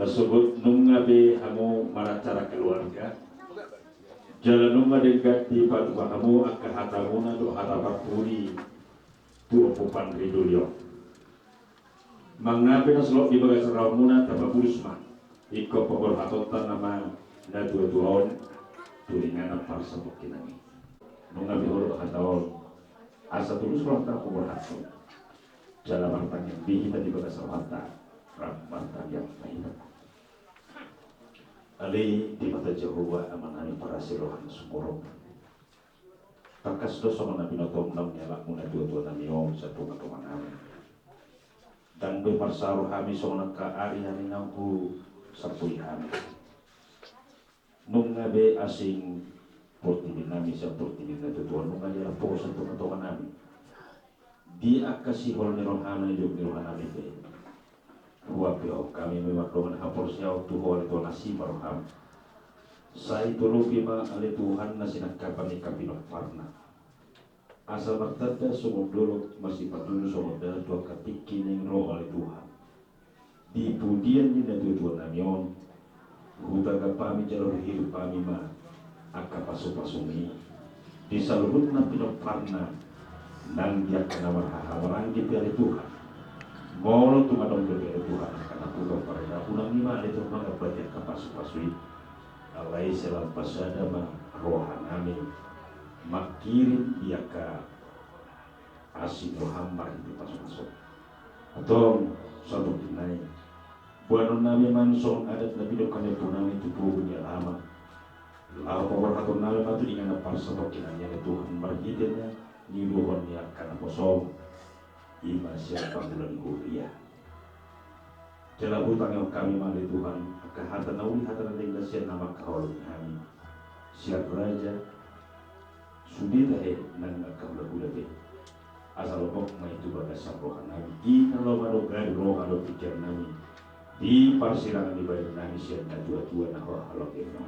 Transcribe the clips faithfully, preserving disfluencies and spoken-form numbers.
Songon nunga be hamu maracara keluarga, jala nunga denggan dipatupa hamu angka hatamuna dohot hata parpudi tu ompu panriduli on. Manang na pe na solot di bagasan rohamuna, tapabulus ma ingkon paborhatonta nama na tuatua on tu inganan parsapangkinan i. Nunga be hot hata on, asa tulus rohanta paborhathon. Jala martangiang be hita di bagasan rohanta, rap martangiang ma hita. Ale Debata Jahowa, Amanami parasi roha na sumurung. Tangkas do songon na binotom na nialapmu na tuatua nami on sian tongatonganami. Ndang be marsaor hami songon angka ari-ari na husamboi hami. Nunga be asing portibi nami sian portibi na tuatua on, nunga dialap ho sian tongatonganami. Di angka sihol ni rohana, jong ni rohanami pe, huampu hami ma mardongan haporseaon tu Ho, ale Tuhan, asi ma roham. Sai tolopi ma, ale Tuhan, na sinangkapan ni angka pinomparna, asa martanda songon dolok masipatudu songon dalan tu angka tingki naeng ro, ale Tuhan. Di pudian ni na tuatua nami on, hutangihon hami jala huhirim hami ma angka pasupasum i di saluhutna pinomparna nang di angka na marhahamaranggi pe, ale Tuhan. Molo tung adong dope, ale Tuhan, angka na putar pareda, unang i ma, ale Tuhan, mangambati angka pasupasu i. Alai sai lam pasada ma rohanami mangkirim di angka asi ni roham marhite pasupasu. Antong, saluhutna i, boanonnami ma songon adat na pinungka ni ompunami tu pogu ni alaman, laho paborhatonnami ma tu inganan parsapangkinan i, ale Tuhan, marhite na niuluhon ni angka naposom, i ma sian pangula ni huria. Jala hutangihon hami ma, ale Tuhan, angka hata na uli, hata na denggan sian na mangkaholongi hami, sian raja, sude tahe nang angka hulahula pe. Asa lomak ma i tu bagasan rohanami, i na laho manogari roha dohot pingkirannami di parsirangan ni badannami sian na tuatua na haholongi on.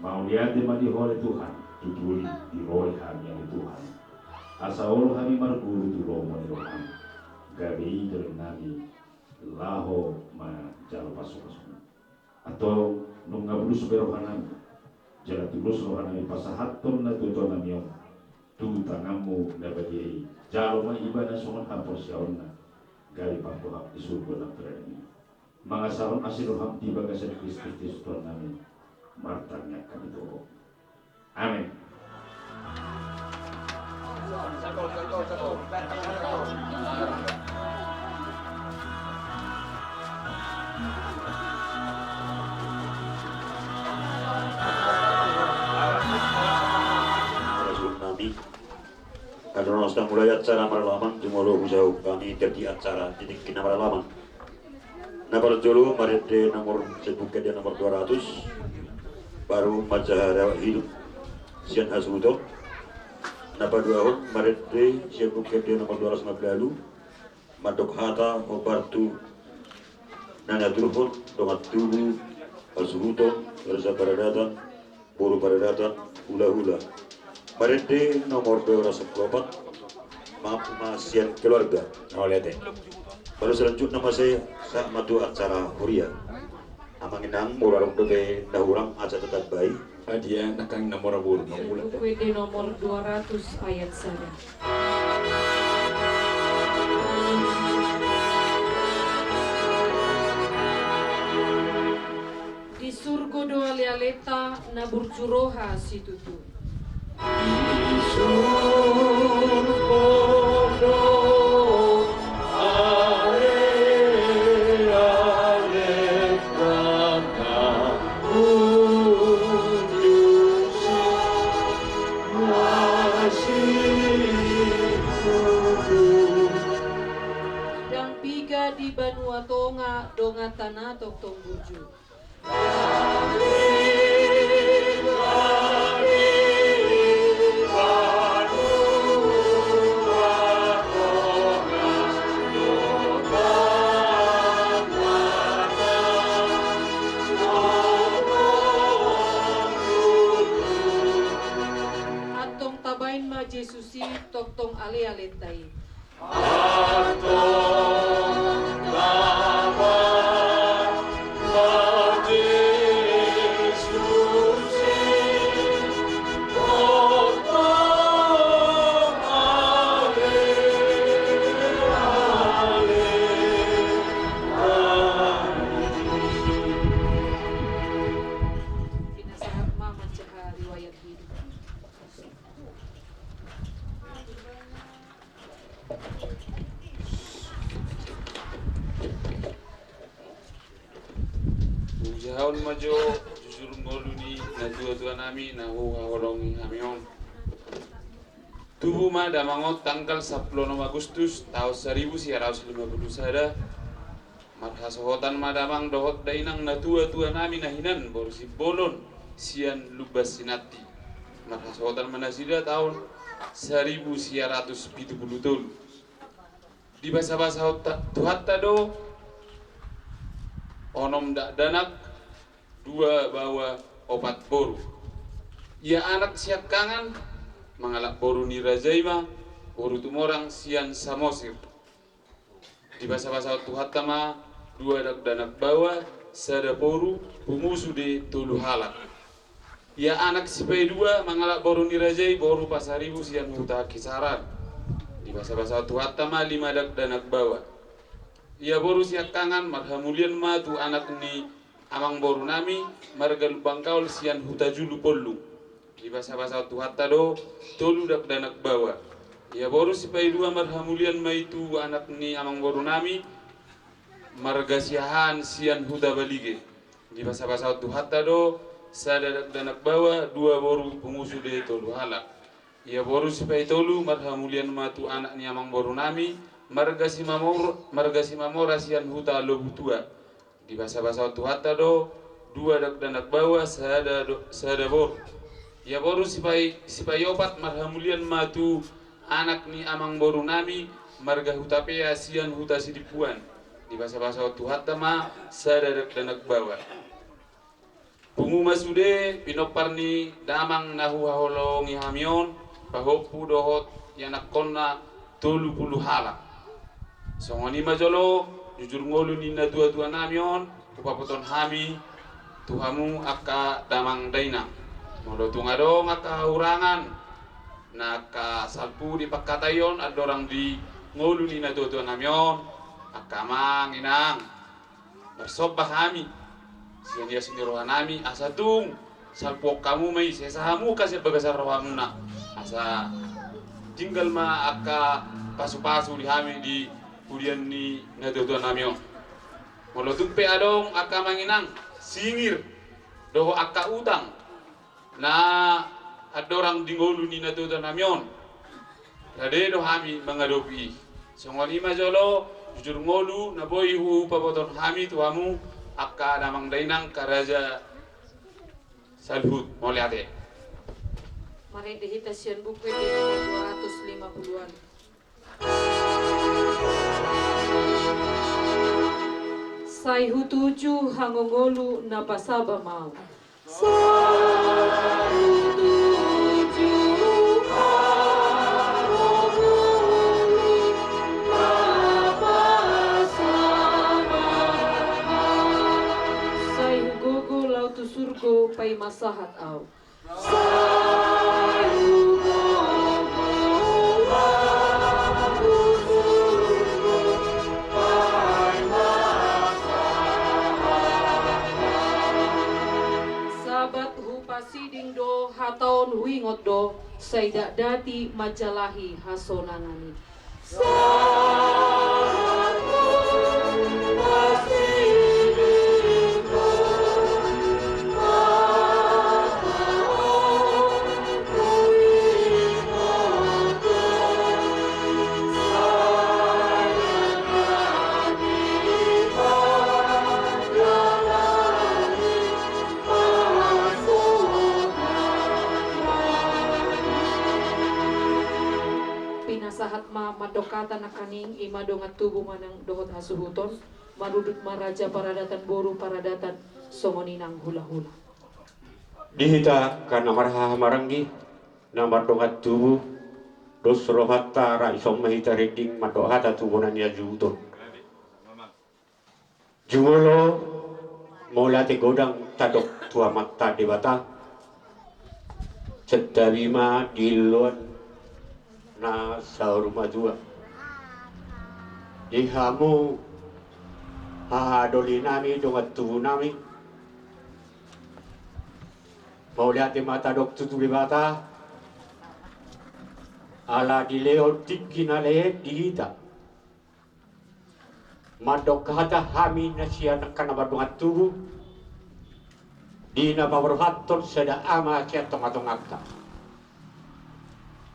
Mauliate ma di Ho, ale Tuhan, tu tondi diroi hami, ale Tuhan, asa olo hami marguru tu lomo ni roham. Gabe i dalannami laho manjalo pasupasum. Antong, nunga bulus be rohanami, jala tulus rohanami pasahathon na tuatuanami on tu tanganmu na badia i. Jalo ma ibana songon haporseaonna, gabe panggohap di surgo nang tu dalan i. Mangasahon asi ni roham di bagasan Kristus Jesus Tuhannami, martangiang hami tu Ho. Amen. Nami, adong na mulai acara maralaman, jumolo hujalo hami di acara di tingki na maralaman. Na parjolo marende nomor, sian buku ende nomor dua ratus, baru manjaha dawat hidup sian hasuhuton. Na paduahon marende sian buku ende nomor dua ratus lima puluh, mandok hata hombar tu na niaturhon, dongan tubu, hasuhuton, bangso paradaton, boru paradaton, hulahula. Marende nomor dua ratus opat, ma, ma sian keluarga. Mauliate. Baru selanjutna ma sai sahat ma tu acara huria. Amang inang, molo adong dope na hurang asa tatambai. Adia, nangkin na mora boru. Sian buku ende nomor dua ratus ayat sada. Di surgo do alealeta na burju roha situtu. Di surgo do alealeta na burju situtu. Ndang piga di banua tonga donganta na tongtong burju. Antong tabaen ma Jesus i tongtong alealenta i. Antong tabaen ma Majo jujur ngolu ni natuatua nami na huhaholongi hami on. Tubu ma damang on tanggal sampulu onom Agustus taon saribu sia ratus lima pulu sada. Marhasohotan ma damang dohot dainang natuatua nami na hinan boru Simbolon sian Lumban Sinanti. Marhasohotan ma nasida taon saribu sia ratus pitu pulu tolu. Dibasabasahon Tuhanta do onom dakdanak, dua baoa, opat boru. Ia anak siangkangan mangalap boru ni raja i ma boru Tumorang sian Samosir. Dibasabasahon Tuhanta ma dua dakdanak baoa, sada boru, pungu sude tolu halak. Ia anak sipaidua mangalap boru ni raja i boru Pasaribu sian huta Kisaran. Dibasabasahon Tuhanta ma lima dakdanak baoa. Ia boru siangkangan marhamulian ma tu anak ni amangboru nami marga Lumbangkaol sian huta Julu Pollung. Dibasabasahon Tuhanta do tolu dakdanak baoa. Ia boru sipaidua marhamulian ma i tu anak ni amangboru nami marga Siahaan sian huta Balige. Dibasabasahon Tuhanta do sada dakdanak baoa, dua boru, pungu sude tolu halak. Ia boru sipaitolu marhamulian ma tu anak ni amangboru nami marga Simamor-, marga Simamora sian huta Lobutua. Dibasabasahon Tuhanta do dua dakdanak baoa, sada do-, sada boru. Ia boru sipai-, sipaiopat marhamulian ma tu anak ni amangboru nami marga Hutapea sian huta Sidimpuan. Dibasabasahon Tuhanta ma sada dakdanak baoa. Pungu ma sude pinompar ni damang na huhaholongi hami on, pahompu dohot ianakkonna tolu pulu halak. Songon i ma jolo jujur ngolu ni natuatua nami on hupabotohon hami tu hamu angka damang dainang. Molo tung adong angka hahurangan na angka salpu dipangkatai on andorang di ngolu ni natuatua nami on, angka amang inang, marsomba hami sian ias ni roha nami asa tung salpuhon hamu ma i, sesa hamu angka sian bagasan rohamuna, asa tinggal ma angka pasupasu di hami di huria ni natuatua nami on. Molo tung pe adong angka amang inang singir dohot angka utang na andorang di ngolu ni natuatua nami on, rade do hami mangadopi i. Songon i ma jolo jujur ngolu na boi hupabotohon hami tu hamu angka damang dainang karaja saluhut. Mauliate. Marende hita sian Buku Ende nomor dua ratus lima puluh walu. Sai hutuju hangoluan na pasabam au. Sai hutuju hangoluan na pasabam au. Sai hugogo laho tu surgo paima sahat au. Sabat hupasiding do hata on, huingot do sai dakdanak manjalahi hasonangan i. Pinasahat ma mandok hata nangkaning i ma dongan tubu manang dohot hasuhuton, marudut ma raja paradatan, boru paradatan, songon i nang hulahula. Di hita angka na marhahamaranggi na mardongan tubu, dos rohanta ra ison ma hita rinding mandok hata tu bona ni hasuhuton. Jumolo mauliate godang tadok tu Amanta Debata, santabi ma di ilon na saur matua. Di hamu hahadoli nami, dongan tubu nami, mauliate ma tadok tu Debata, ala dilehon tingki na lehet di hita. Mandok hata hami na sian angka na mardongan tubu, Di na paborhathon sada ama sian tongatonganta,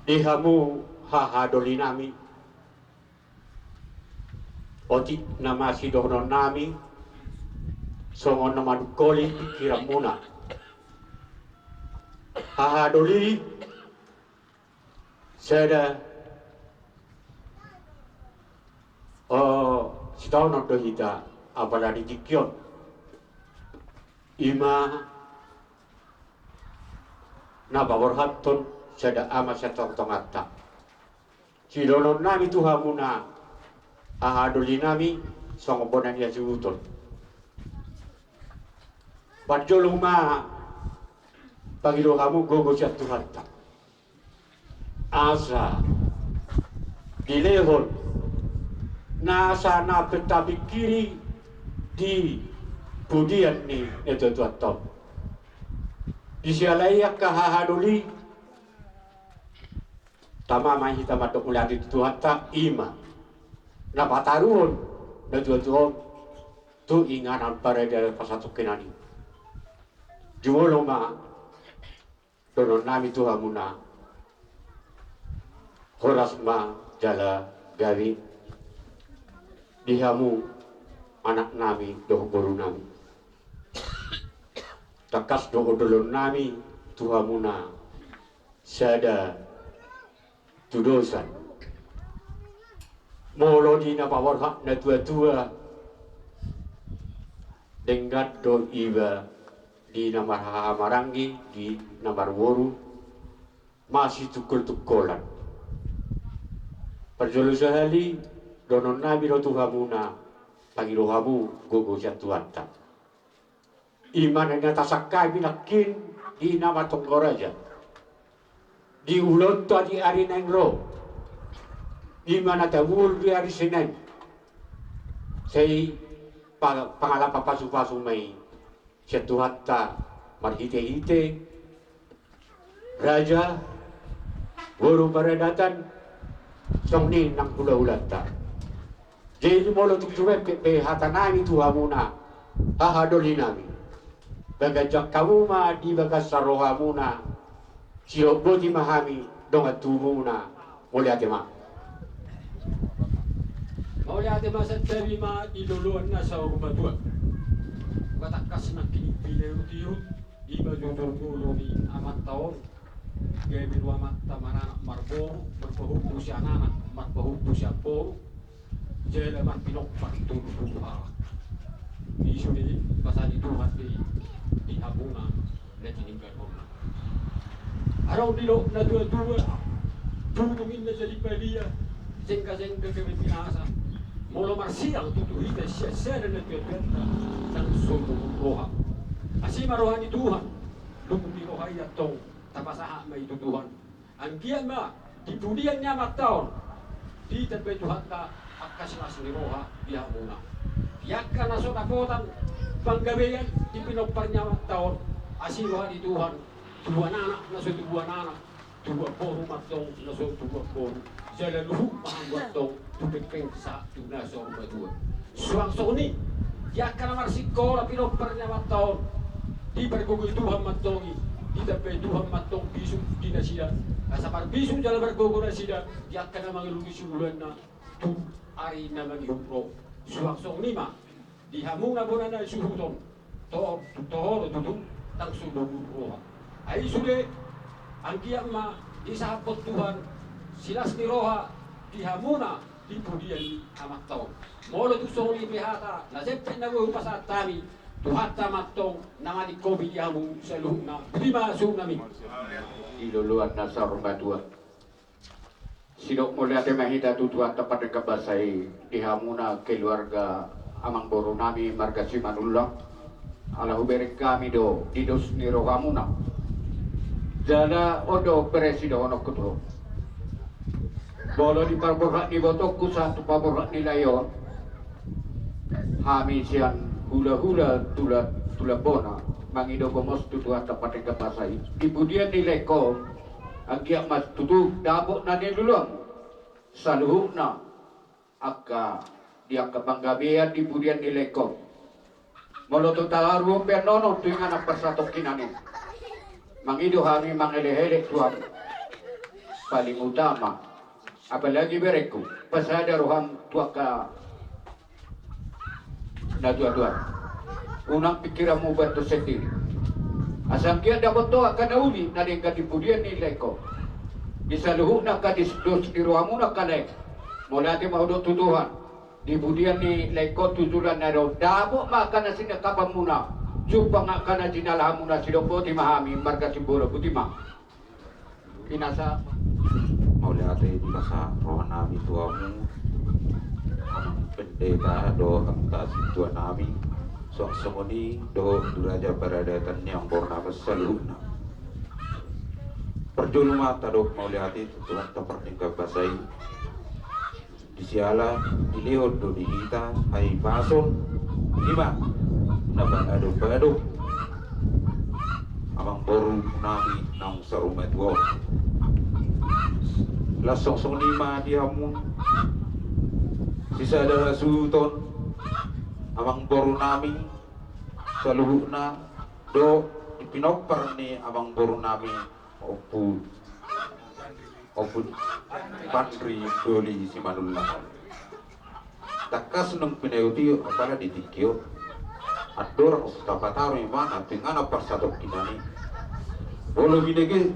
di hamu hahadolinami, otik na masidohononnami songon na manungkoli pingkiranmuna. Hahadoli, sada, o, sitaonon do hita, apala di tingki on, i ma na paborhathon sada ama sian tongatonganta. Sidohononnami tu hamuna hahadolinami songon bona ni hasuhuton. Parjolo ma pangido hamu gogo sian Tuhanta, asa dilehon nasa na tapingkiri di pudian ni natuatuanta on. Di siala i angka hahadoli, tama ma hita mandok mauliate tu Tuhanta, i ma na pataruhon natuatua on tu inganan parade pasatongkinan i. Jumolo ma dohononnami tu hamuna, horas ma jala gabe di hamu anaknami dohot borunami. Tangkas do ondolonnami tu hamuna sada tudosan. Molo di na paborhat natuatua, denggan do iba di na marhahamaranggi, di na marboru, masitungkoltungkolan. Parjolo sahali, dohononnami do tu hamuna, pangido hamu gogo sian Tuhanta. I ma na tasangkapi nangkin di na martonggo raja, di ulaonta di ari naeng ro, i ma na tabuhul di ari Senen. Sai pa-, pangalapa pasupasu ma i sian Tuhanta marhitehite raja, boru paradatan, songon i nang hulahulanta. Jadi molo tung jumempet pe hatanami tu hamuna hahadolinami, bagas jangkamu ma di bagasan rohamuna, sidok boti ma hami dongan tubumuna. Mauliate ma. Mauliate ma santabi ma di loloan na saur matua. Batangkas nangkin i pinaihut-ihut, i ma jujur ngolu ni amanta on. Gabe do amanta maranak marboru, marpahompu sian anak, marpahompu sian boru, jala marpinompar tu boru halak. I sude basa ni Tuhan di, di hamuna na tininggalhonna. Adong didok natuatua, bulung inna jadi palia, senggasengga gabe pinasa. Molo marsilang tutu hita sian sada natuatuanta, ndang so lungun roha. Asi ma roha ni Tuhan, lungun ni roha i antong tapasahat ma i tu Tuhan. Anggiat ma di pudian ni amanta on ditambai Tuhanta angka silas ni roha di hamuna. Di angka na so dapotan panggabean di pinompar ni amanta on, asi roha ni Tuhan, tubuan anak na so tubuan anak, tubuan boru ma antong na so tubuan boru, jala luhut ma hamu antong tu pengpeng sahat tu na saur matua. Suang songon i, di angka na marsikola pinompar ni amanta on, dipargogoi Tuhan ma antong i, ditambai Tuhan ma antong bisuk di nasida, asa marbisuk jala margogo nasida di angka na mangalului siuluanna tu ari na mangihut ro. Suang songon i ma di hamuna bona na suhuton, toho, toho do tutu, ndang so lungun roha. Ai sude, anggiat ma disahaphon Tuhan silas ni roha di hamuna di pudian ni amanta on. Molo tung songon i pe hata na jempek na boi hupasahat hami, Tuhanta ma antong na maningkopi di hamu saluhutna. Boti ma suhutnami. Di loloan na saur matua. Sidok mauliate ma hita tu Tuhanta Pardenggan Basa i di hamuna keluarga amangborunami marga Simanullang. Ala hubereng hami do di dos ni rohamuna. Jala on do bere sidohononku tu ho. Molo di paborhat ni ibotongku sahat tu paborhat ni lae on, hami sian hulahula tulan, tulan bona mangido gomos tu Tuhanta Pardenggan Basa i di pudian ni laengkon. Anggiat ma tutu dapot na niluluanmu saluhutna angka, di angka panggabean di pudian ni laengkon. Molo tu taruhon pe annon tu inganan parsatongkinan i, mangido hami mangelekelek tu hamu. Paling utama, apalagi berengku, pasada roham tu angka na tuatua. Unang pikiranmu bantu sendiri. Asa anggiat dapot ho angka na uli na denggan di pudian ni laengkon. Di saluhutna angka dos ni rohamuna angka lae. Mauliate ma hudok tu Tuhan. Di pudian ni laengkon tu joloan na ro, dapot ma angka na sinangkapanmuna, jumpang angka na jinalahanmuna. Sidok boti ma hami marga Simbolon, boti ma. Pinasa. Mauliate di basa rohanami tu hamu, amang pendeta dohot angka sintuanami, suang songon i dohot di raja paradatan ni amangborunami saluhutna. Parjolo ma tadok mauliate tu Tuhanta pardenggan basa i. Di siala dilehon do di hita hahipason, i ma na paadop-adop amangborunami naung saur matua on. Laos songon i ma di hamu sisada hasuhuton amangborunami saluhutna dohot di pinompar ni amangborunami Ompu, Ompu Panri Doli Simanullang. Tangkas naung pinaihut i apala di tingki on. Andorang so tapataru imana tu inganan parsatongkinan i, molo binege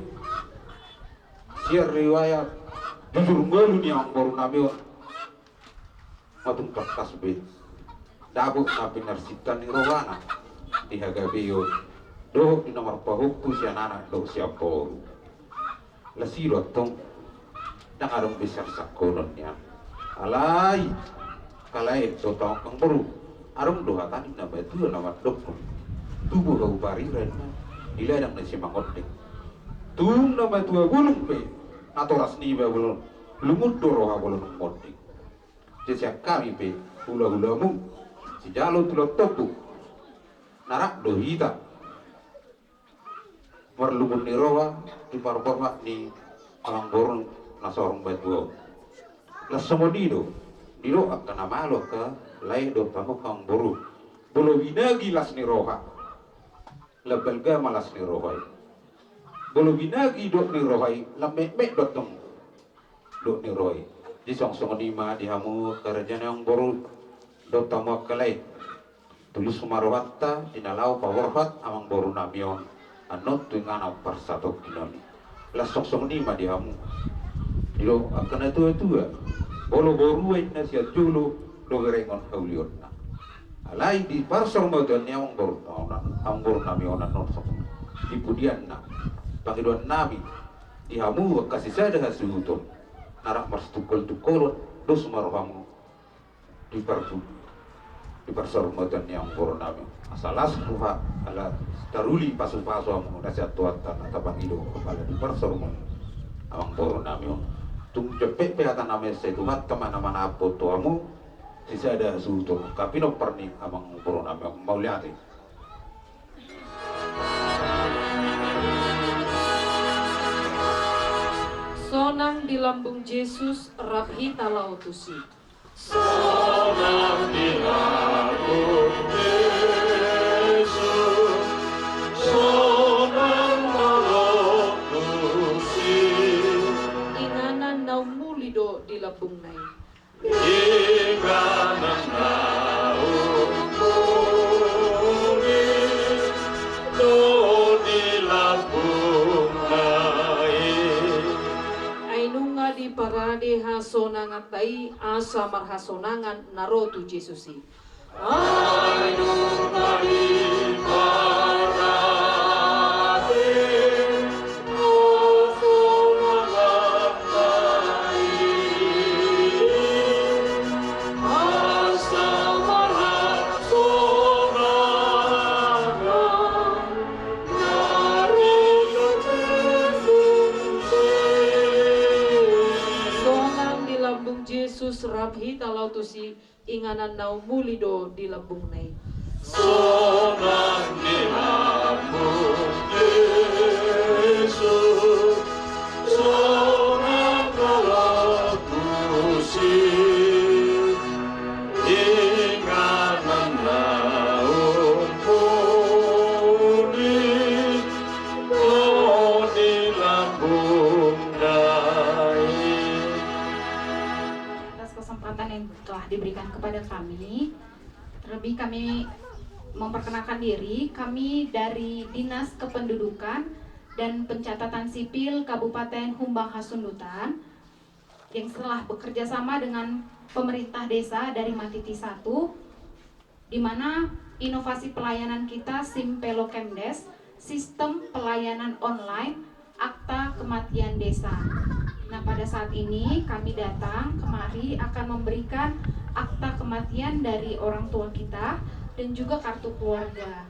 sian riwayat jujur ngolu ni amangborunami on, ma tung tangkas be dapot na pinarsinta ni rohana di hagabeon dohot di na marpahompu sian anak dohot sian boru. Las i do antong, ndang adong be siarsangkonon nian. Alai angka lae dohot amangboru, adong do hata ni na matua na mandok, tubu hau pariran di ladang na simangonding. Tung na matua bulung pe natoras niba molo lungun do roha molo dung monding. Jadi sian hami pe hulahulamu sijalo tulang tombuk, na rap do hita marlungun ni roha di parhormat ni amangboru na saur matua on. Laos songon i do didok angka na malo, angka lae dohot hamu amangboru. Molo binagi las ni roha, lam balga ma las ni roha i. Molo binagi dok ni roha i, lam metmet do antong dok ni roha i. Jadi songon i ma di hamu angka raja ni amangboru dohot hamu angka lae. Tulus ma rohanta di na laho paborhat amangborunami on annon tu inganan parsatongkinan i. Laos songon i ma di hamu. Didok angka na tuatua, molo boru i na sian jolo do berengon haulionna. Alai di parsormatuan ni amangboru, amangborunami on annon songon i, di pudianna pangidoannami di hamu angka sisada hasuhuton na rap marsitungkoltungkolon, dos ma rohamu di par, di parsormatuan ni amangborunami. Asa las roha ala taruli pasupasu hamu na sian Tuhanta na tapangido apala di parsormatuan amangborunami on. Tung jempek pe hatanami, sai Tuhanta ma na manampuhon tu hamu sisada hasuhuton angka pinompar ni amangborunami on. Mauliate. Sonang di lambung Jesus, rap hita laho tusi. Sonang di lambung Jesus, sonang ma laho tusi. Inganan na umuli do di lambungna i. Inganan na umuli do di lambungna i. Ai nunga diparade hasonanganta i asa marhasonangan na ro tu Jesus i. Ai nunga diparade hasonanganta i asa marhasonangan na ro tu Jesus i. Sonang di lambung Jesus, rap hita laho tusi. Inganan na umuli do di lambungna i. Sonang di lambung Jesus, sonang ma laho tusi. Inganan na diberikan kepada kami. Terlebih kami memperkenalkan diri, kami dari Dinas Kependudukan dan Pencatatan Sipil Kabupaten Humbang Hasundutan yang telah bekerja sama dengan pemerintah desa dari Matiti satu, di mana inovasi pelayanan kita Simpelo Kemdes, sistem pelayanan online akta kematian desa. Nah, pada saat ini kami datang kemari akan memberikan akta kematian dari orang tua kita dan juga kartu keluarga.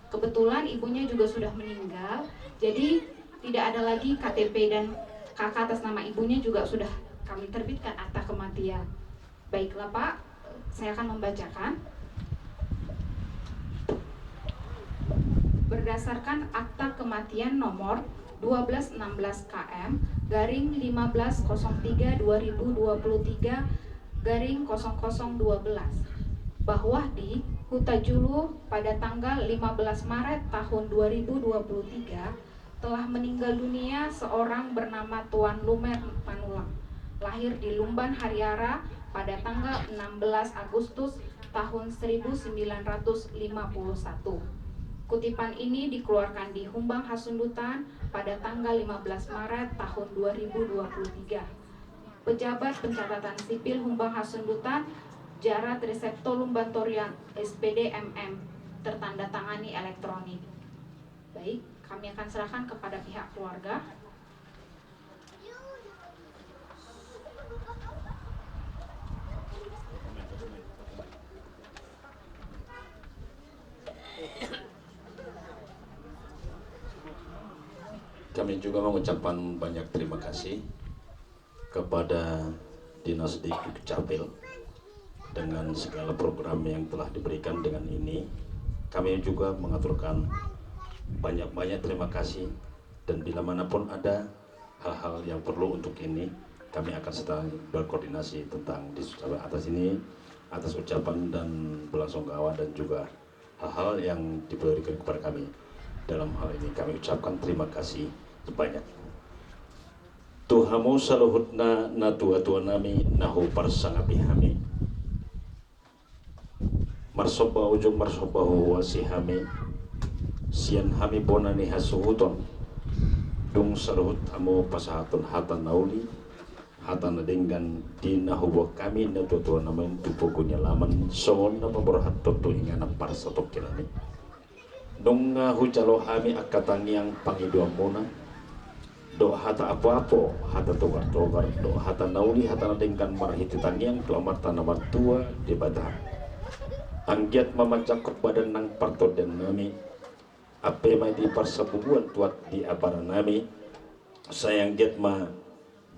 Kebetulan ibunya juga sudah meninggal, jadi tidak ada lagi K T P dan K K atas nama ibunya juga sudah kami terbitkan akta kematian. Baiklah, Pak, saya akan membacakan. Berdasarkan akta kematian nomor dua belas enam belas K M garing lima belas kosong tiga dua ribu dua puluh tiga garing kosong kosong dua belas, bahwa di Hutajulu pada tanggal lima belas Maret tahun dua ribu dua puluh tiga telah meninggal dunia seorang bernama Tuan Lumer Manulang, lahir di Lumban Hariara pada tanggal enam belas Agustus tahun seribu sembilan ratus lima puluh satu. Kutipan ini dikeluarkan di Humbang Hasundutan pada tanggal lima belas Maret tahun dua ribu dua puluh tiga. Pejabat Pencatatan Sipil Humbang Hasundutan, Jara Trisepto Lumbantorian, S P D M M, tertanda tangani elektronik. Baik, kami akan serahkan kepada pihak keluarga. Kami juga mengucapkan banyak terima kasih kepada Dinas Dikdukcapil dengan segala program yang telah diberikan dengan ini. Kami juga mengaturkan banyak-banyak terima kasih, dan bila mana pun ada hal-hal yang perlu untuk ini, kami akan sedang berkoordinasi tentang di atas ini, atas ucapan dan berlangsung kawan dan juga hal-hal yang diberikan kepada kami. Dalam hal ini kami ucapkan terima kasih sebanyak. Tu hamu saluhutna natuatua nami na huparsangapi hami. Marsomba ujung marsomba huhuasi hami, sian hami bona ni hasuhuton. Dung saluhut hamu pasahathon hata na uli, hata na denggan di na huboan hami natuatua nami tu pogu ni alaman, songon na paborhathon tu inganan parsatongkinan i. Nunga hujalo hami angka tangiang pangidoanmuna, dohot hata apoapo, hata togartogar, dohot hata na uli, hata na denggan marhite tangiang tu Amanta na martua Debata. Anggiat ma manjangkon badan nang partondian nami, ampe ma di parsabubuan tuat di abara nami, sai anggiat ma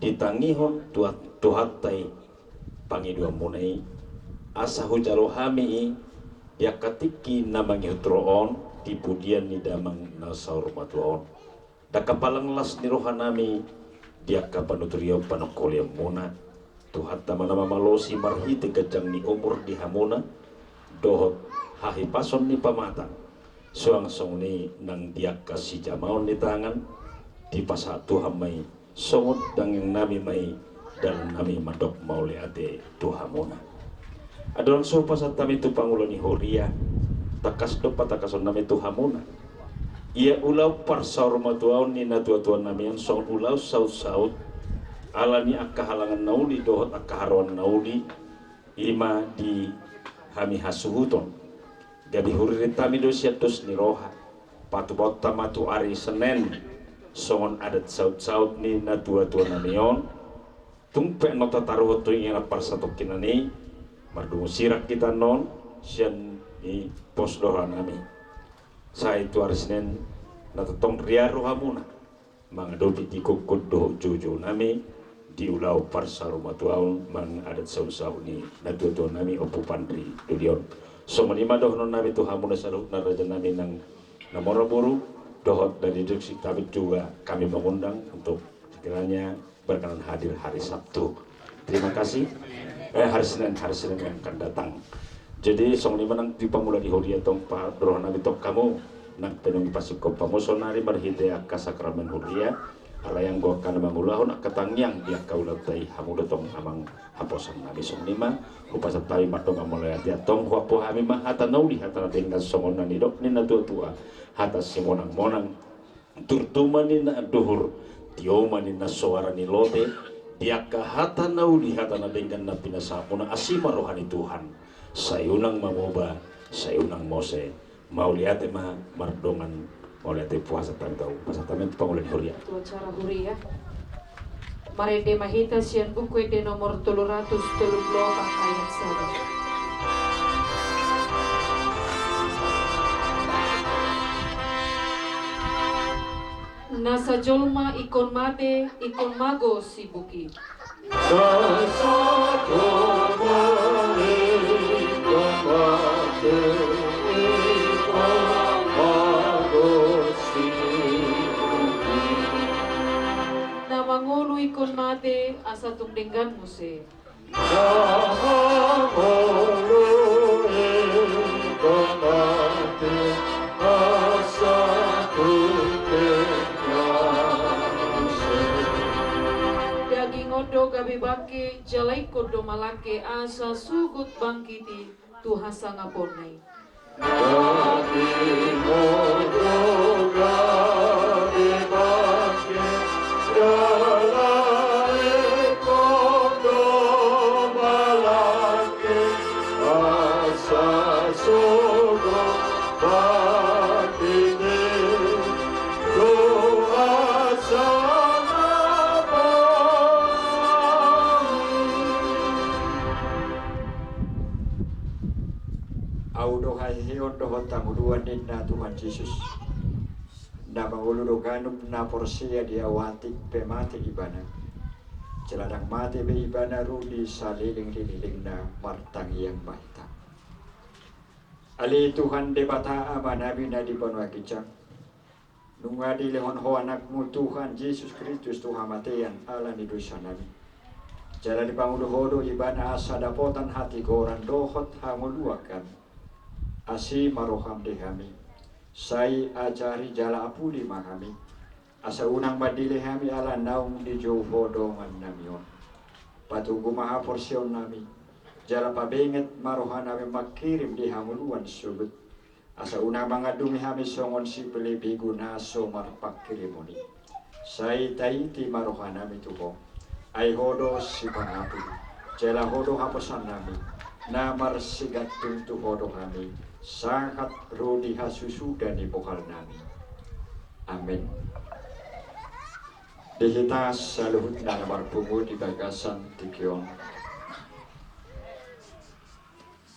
ditangihon Tuhan, Tuhanta i pangidoanmuna i, asa hujalo hami i di angka tingki na mangihut ro on, di pudian ni damang na saur matua on. Dangka palang las ni roha nami di angka panuturion panungkulianmuna. Tuhanta ma na mamalosi marhite ganjang ni umur di hamuna, dohot hahipason ni pamatang. Suang songon i nang di angka sijamaon ni tangan, dipasahat Tuhan ma i, songon tangiang nami ma i, dalan nami mandok mauliate tu hamuna. Andorang so pasahat hami tu pangula ni huria, tangkas do patangkason nami tu hamuna. Ia ulaon parsaurmatuaon ni natuatua nami on songon ulaon sautsaut, ala ni angka halangan na uli dohot angka haroan na uli, i ma di hami hasuhuton. Gabe huririt hami do sian dos ni roha. Patupaonta ma tu ari Senen songon adat sautsaut ni natuatua nami on. Tung pe annon tataruhon tu inganan parsatongkinan i, mardungu sirang hita annon sian i pos ni roha nami. Sai tu ari Senen na tongtong riar rohamuna mangadopi di gokhon dohot joujou nami di ulaon parsaurmatuaon manang adat sautsaut ni natuatua nami Ompu Pandri doli on. Songon i ma dohonon nami tu hamuna saluhutna raja nami nang na marboru dohot na didok si tabit juga kami mengundang untuk sekiranya berkenan hadir hari Sabtu. Terima kasih. Eh, hari Senin, hari Senin yang akan datang. Jadi songon i ma nang di pangula ni huria tong, pa, dohonon nami tong hamu nang pe naeng pasingkop hamu saonari marhite angka sakramen huria, Ala i anggo angka na mangulahon angka tangiang di angka ulaonta i, hamu do tong amang haposan nami. Songon i ma hupasahat hami mardongan mauliate, antong huampu hami ma hata na uli hata na denggan songon na nidok ni na tua-tua, hata simonang-monang, turtu ma ninna anduhur, tio ma ninna soara ni lote, di angka hata na uli hata na denggan na pinasahatmuna, asi ma roha ni Tuhan. Sai unang mamoba, sai unang mose. Mauliate ma mardongan mauliate. Hupasahat hami tu, hupasahat hami tu pangula ni huria. Tu acara huria. Marende ma hita sian Buku Ende nomor tolu ratus tolu pulu opat ayat sada. Nasa jolma ingkon mate, ingkon mago sibuki. Nasa jolma ingkon mate, ingkon mago sibuki. Na mangolu ingkon mate, asa tung denggan muse. Daging on do gabe bangke, jala ingkon do malangke asa sogot bangkit i tu hasangaponna i. Daging on do gabe bangke, jala ingkon do malangke asa sogot bangkit i tu hasangaponna i. Ahu do haheheon dohot hangoluan, ninna Tuhan Jesus. Na mangolu do ganup na porsea di Ahu, atik pe mate ibana, jala ndang mate be ibana, ro di saleleng ni lelengna. Martangiang ma hita. Ale Tuhan Debata Amanami na di banua ginjang, nunga dilehon Ho Anakmu Tuhan Jesus Kristus tu hamatean ala ni dosanami, jala dipangolu Ho do ibana asa dapotan hatigoran dohot hangoluan hami. Asi ma roham di hami, sai ajari jala apuli ma hami, asa unang mandele hami ala naung dijou Ho dongannami on. Patogu ma haporseaonnami, jala pabenget ma rohanami mangkirim di hangoluan sogot, asa unang mangandungi hami songon sipelebegu na so marpangkirimon i. Sai taiti ma rohanami tu Ho. Ai Ho do sipangapul, jala Ho do haposannami, na marsigantung tu Ho do hami sahat ro di hasusuda ni bohalnami. Amen. Di hita saluhutna na marpungu di bagasan tingki on,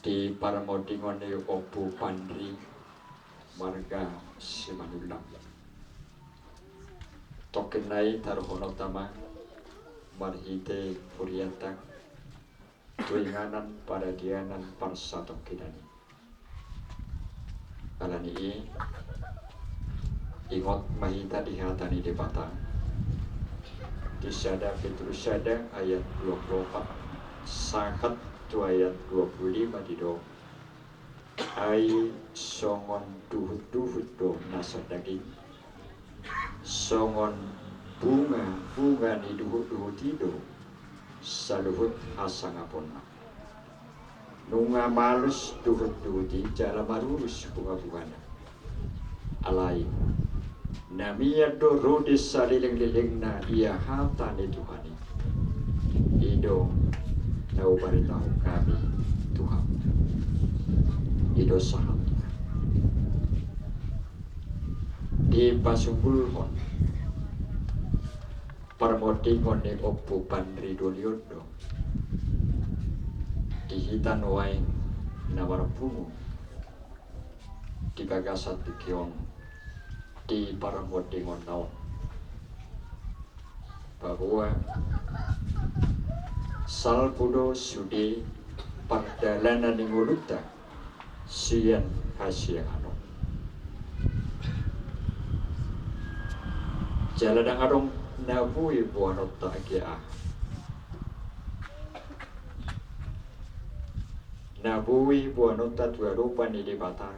di parmondingon ni Ompu Panri marga Simanullang. Tongkin nai taruhononta ma marhite hurianta tu inganan paradianan parsatongkinan i. Ala ni i, ingot ma hita di hata ni Debata di sada Petrus sada ayat dua pulu opat sahat tu ayat dua pulu lima, didok: Ai songon duhutduhut do nasa daging, songon bungabunga ni duhutduhut i do saluhut hasangaponna. Nunga malus duhutduhut i jala marurus bungabungana. Alai na mian do ro di salelenglelengna ia hata ni Tuhan i. I do na hubaritahon hami tu hamu. I do sahatna. Dipasumbulhon parmondingon ni Ompu Panri doli on do di hita nuaeng na marpungu di bagasan tingki on di parmondingonna on, bahwa salpu do sude pardalanan ni ngolunta sian hasiangan on. Jala ndang adong na boi boanonta age aha. Na boi boanonta tu adopan ni Debata,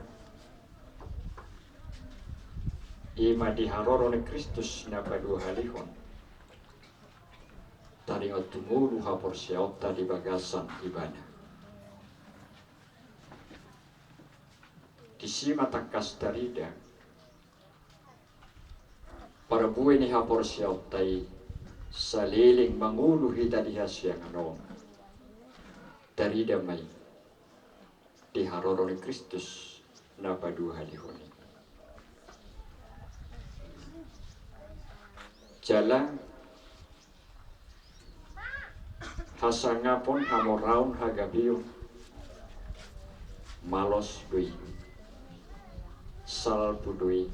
i ma di haroro ni Kristus na paduahalihon taringot tu ngolu haporseaonta di bagasan Ibana. Disi ma tangkas tarida parbue ni haporseaonta i saleleng mangolu hita di hasiangan on. Tarida ma i di haroro ni Kristus na paduahalihon i. Jala hasangapon, hamoraon, hagabeon, malos do i, salpu do i,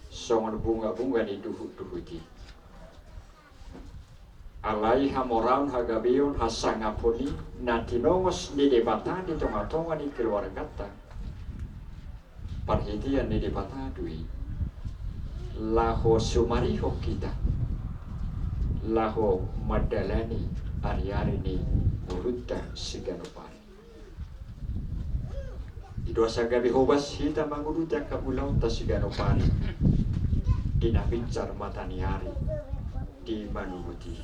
songon bungabunga ni duhutduhut i. Alai hamoraon, hagabeon, hasangapon i na tinongos ni Debata di tongatonga ni keluarganta, parhitean ni Debata do i laho sumarihon hita laho mandalani ariari ni ngolunta siganup ari. I do asa gabe hobas hita manguduti angka ulaonta siganup ari di na pinsar mata ni ari di manurut i.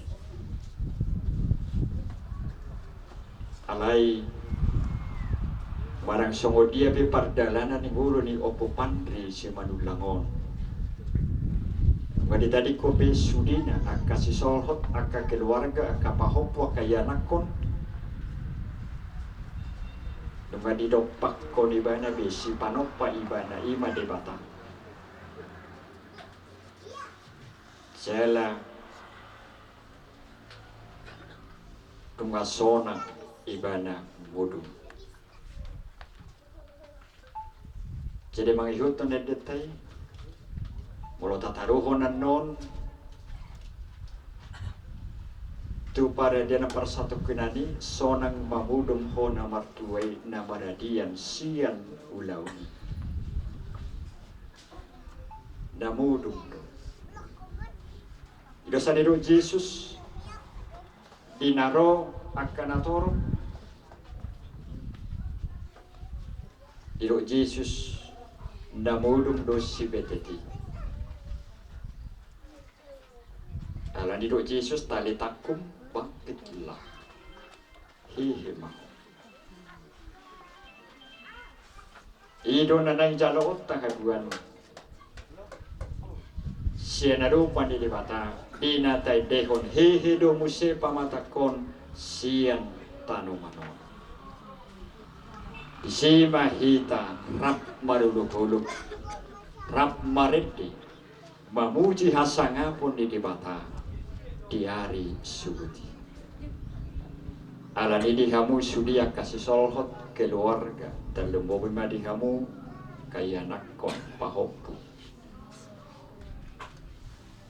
Alai manang songon dia pe pardalanan ni ngolu ni Ompu Pandri Simanullang on, nunga ditadingkon be sudena, angka sisolhot, angka keluarga, angka pahompu, angka ianakhon. Nunga didompakkon ibana be sipanompa ibana, i ma Debata. Jala nunga sonang ibana modom. Jadi mangihuthon endenta i, molo tataruhon annon tu paradian parsatongkinan i, sonang ma modom ho na martua i na maradian sian ulaon i. Na modom do. I do asa didok Jesus, di na ro angka na torop, didok Jesus, na modom do si betet i. Alani didok Jesus, talitakum, bangkitlah. Hehe ma ho. I do na naeng jaloonta haduan sian adopan ni Debata, di na taendehon hehe do muse pamatangkon sian tanoman on. Disi ma hita rap marolopolop, rap marende, mamuji hasangapon ni Debata di ari suhut i. Alani di hamu sude angka sisolhot, keluarga, tarlumobi ma di hamu angka ianakhon, pahompu.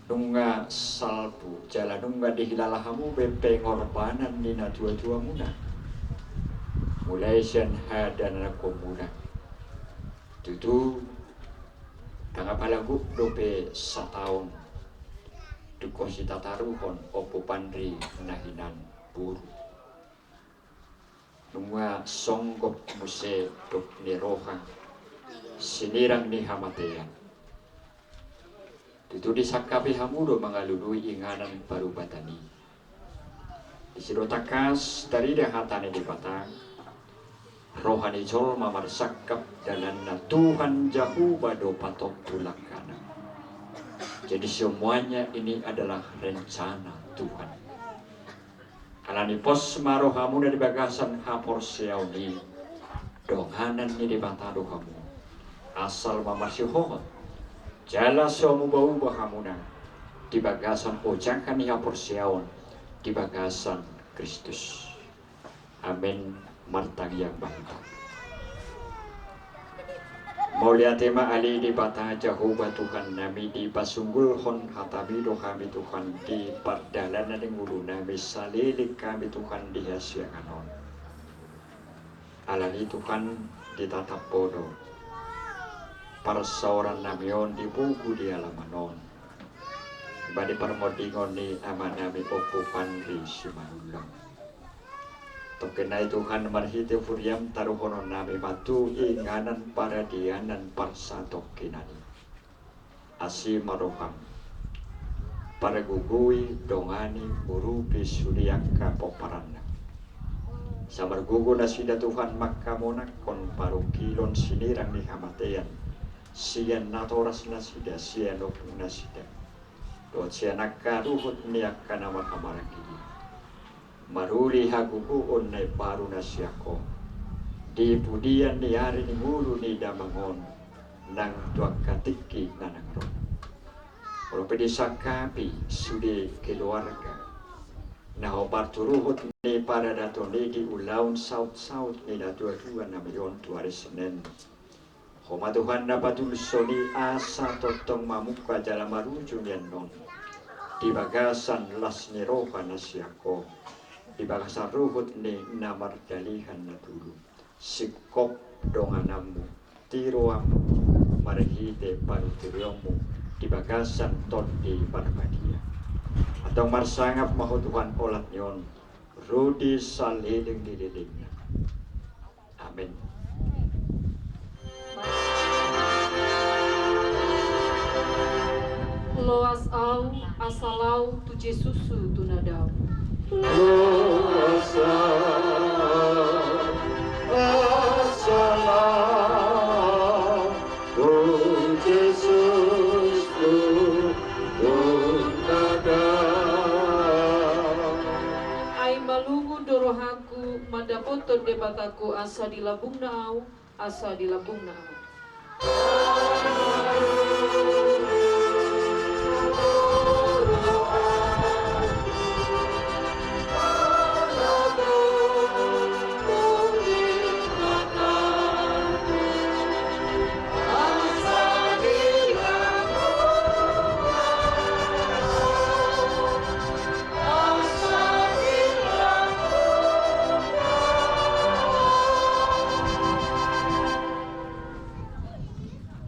Nunga salpu jala nunga dihilala hamu be pengorbanan ni natuatuamuna, mulai sian hadananhonmuna. Tutu, ndang apala gok dope sataon, dung hos i tataruhon Ompu Pandri na hinan boru. Nunga songgop muse dok ni roha sinirang ni hamatean. Tutu disangkapi hamu do mangalului inganan parubatan i. Disi do tangkas tarida hata ni Debata, roha ni jolma marsangkap, dalanna Tuhan Jahowa do patompu langkana. Jadi semuanya ini adalah rencana Tuhan. Alani pos ma rohamuna di bagasan haporseaon i, donganan ni Debata do hamu. Asal ma marsihohot jala so mubaubah hamuna di bagasan ojahan ni haporseaon di bagasan Kristus. Amen. Martangiang ma hita. Mauliate ma ale Debata Jahowa Tuhannami, dipasunggulhon hataMi do hami Tuhan di pardalanan ni ngolunami, saleleng hami Tuhan di hasiangan on. Alani Tuhan ditatap Ho do parsaorannami on di pogu di alaman on, bahen parmondingon ni amanami Ompu Pandri Simanullang. Tongkin nai Tuhan, marhite huriaM taruhononnami ma tu inganan paradianan parsatongkinan i. Asi ma rohaM. Pargogoi, dongani, urupi sude angka pomparanna. Sai margogo nasida Tuhan mangkamonanghon parungkilon sinirang ni hamatean, sian natoras nasida, sian ompung nasida, dohot sian angka ruhut ni angka na marhamaranggi i. Maruli hagogoon na imbaru na sian Ho di pudian ni ari ni ngolu ni damang on, nang tu angka tingki na naeng ro. Molo pe disangkapi sude keluarga na hombar tu ruhut ni paradaton i di ulaon sautsaut ni natuatua nami on tu ari Senen, Ho ma Tuhan na patulushon i asa tongtong mamungka jala marujung i annon di bagasan las ni roha na sian Ho, di bagasan ruhut ni na mardalihan na tolu, singkop dongananmu, tiruanmu marhite panuturionmu di bagasan Tondi Parbadia. Antong marsangap ma Ho Tuhan olat ni on, ro di saleleng ni lelengna. Amen. Loas au, asa lao tu Jesus tu na dao. Loas au, asa lao tu Jesus tu na dao. Ai malungun do rohangku mandapothon Debatangku, asa di lambungna au, asa di lambungna au.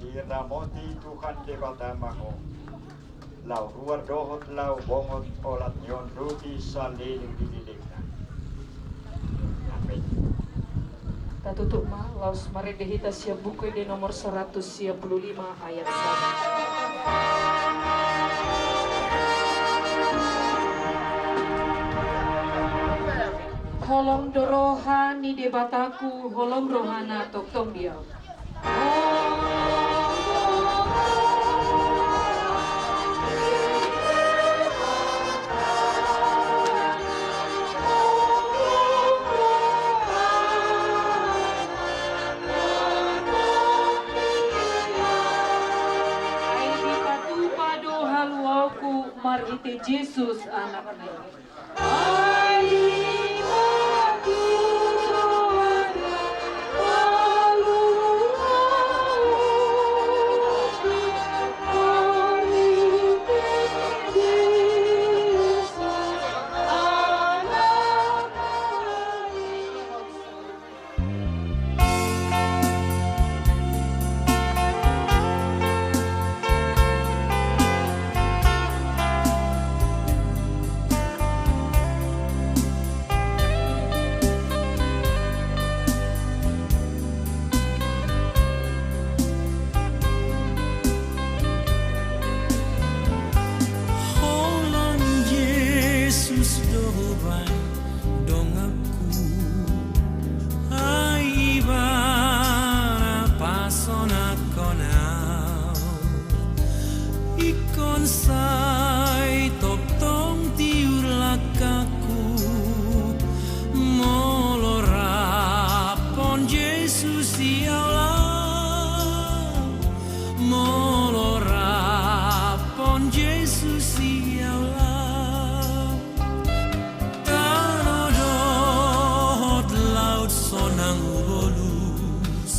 Diramoti Tuhan Debata ma ho, laho ruar dohot laho bongot olat ni on ro di saleleng ni lelengna. Amen. Tatutup ma, laos marende hita sian Buku Ende nomor saratus sia pulu lima ayat sada. Holom do roha ni Debatangku, holom rohana tongtong di au. Ai dipatupa do haluaonku marhite Jesus Anakna i. Holan Jesus do ho baen donganku, ai Ibana pasonanghon au. Ingkon sai tongtong tiur langkangku, molo rap hon Jesus i au lao, molo rap hon Jesus i au lao. Tano dohot laut sonang hubolus,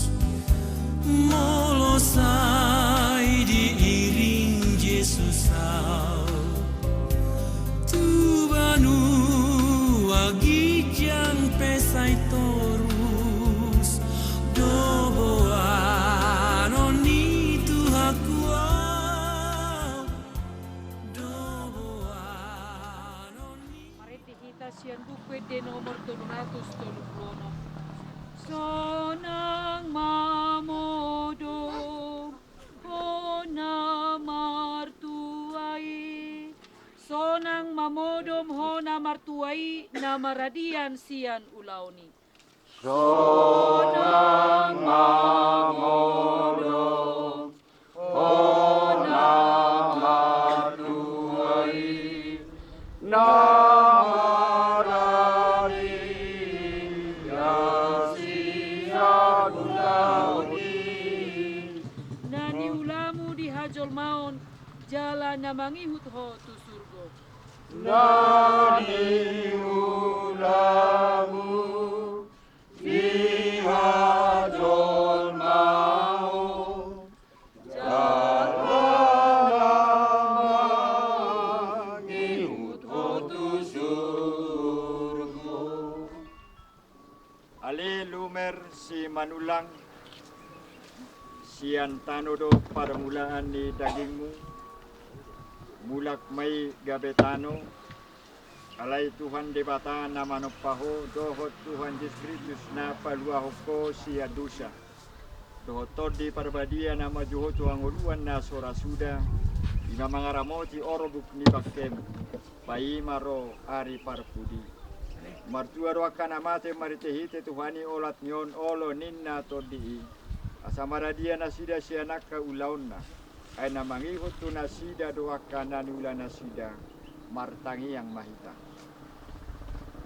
molo sai diiring Jesus au. Tu banua ginjang pe sai torus, do boanon ni Tuhanku au, do boanon ni. Marende hita sian Buku Ende nomor tolu ratus tolu pulu onom. Sonang ma modom, ho na martua i, Mamodom ho na martua i na maradian sian ulaon i. Sonang mamodom ho na martua i na maradian sian ulaon i. Na niulamu di hajolmaon jala na mangihut ho tu surgo. Na niulamu di hajolmaon jala na mangihut ho tu surgo. Ale Lumer Simanullang, sian tano do parmulaan ni dagingmu, mulak ma i gabe tano, alai Tuhan Debata na manompa ho, dohot Tuhan Jesus Kristus na paluahon ho sian dosa, dohot Tondi Parbadia na manjou ho tu hangoluan na so ra suda, i ma mangaramoti orbuk ni bangkem, paima ro ari parpudi. Martua do angka na mate marhitehite Tuhan i olat ni on olo ninna Tondi i, asa maradian nasida sian angka ulaonna. Ai na mangihut tu nasida do angka na niula nasida, martangiang ma hita.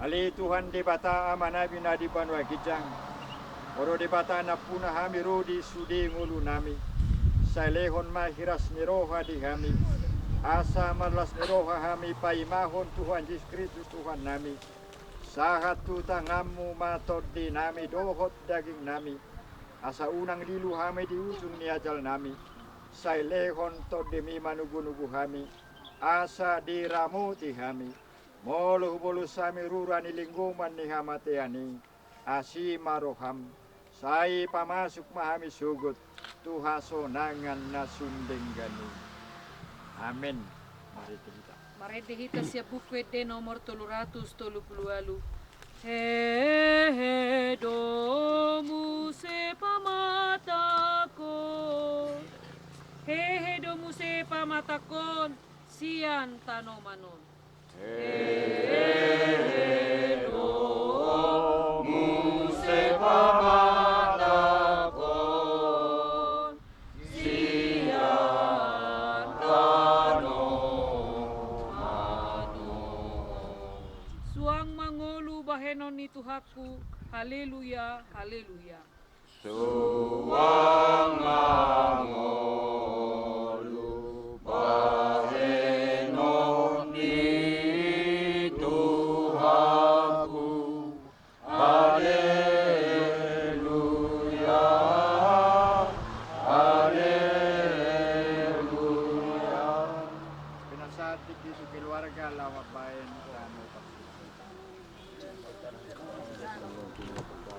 Ale Tuhan Debata Amanami na di banua ginjang, Ho do Debata nampuna hami ro di sude ngolunami, sai lehon ma hiras ni roha di hami, asa marlas ni roha hami paimahon Tuhan Jesus Kristus Tuhannami. Sahat tu tanganmu ma tondinami dohot dagingnami, asa unang lilu hami di ujung ni ajalnami, sai lehon tondimi manugunugu hami, asa diramoti hami. Molo hubolus hami rura ni linggoman ni hamatean i, asi ma roham, sai pamasuk ma hami sogot tu hasonangan na sun denggan i. Amen. Marende hita. Marende hita sian Buku Ende nomor tolu ratus tolu pulu ualu. Hehe do muse pamatangkon. Hehe do muse pamatangkon sian tanoman on. Hehe do muse pamatangkon sian tanoman on. Suang ma ngolu bahenon ni Tuhanku. Haleluya, haleluya. Suang ma ngolu bahenon ni Tuhanku. Haleluya, haleluya. Pinasahat tingki tu keluarga laho mambahen tano.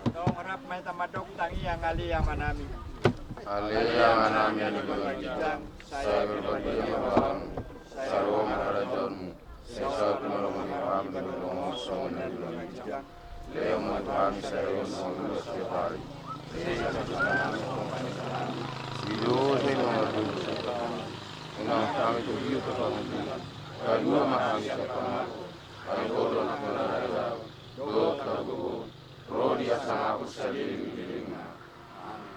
Tong rap ma hita mandok tangiang. Ale Amanami. Ale Amanami na di banua ginjang, sai parbadia ma goarmu, sai ro ma harajaonmu, sai saut ma lomo ni roham di banua on songon na di banua ginjang. Lehon ma tu hami sadari on hangoluan setiap hari. Sai sesa ma tu hami. Ido sai ma mardosa tu hami. Unang hami togihon tu pangunjunan. Palua ma hami sian pangago. Ai Ho do nampuna harajaon dohot hagogoon, ro di hasangapon saleleng ni lelengna. Amen.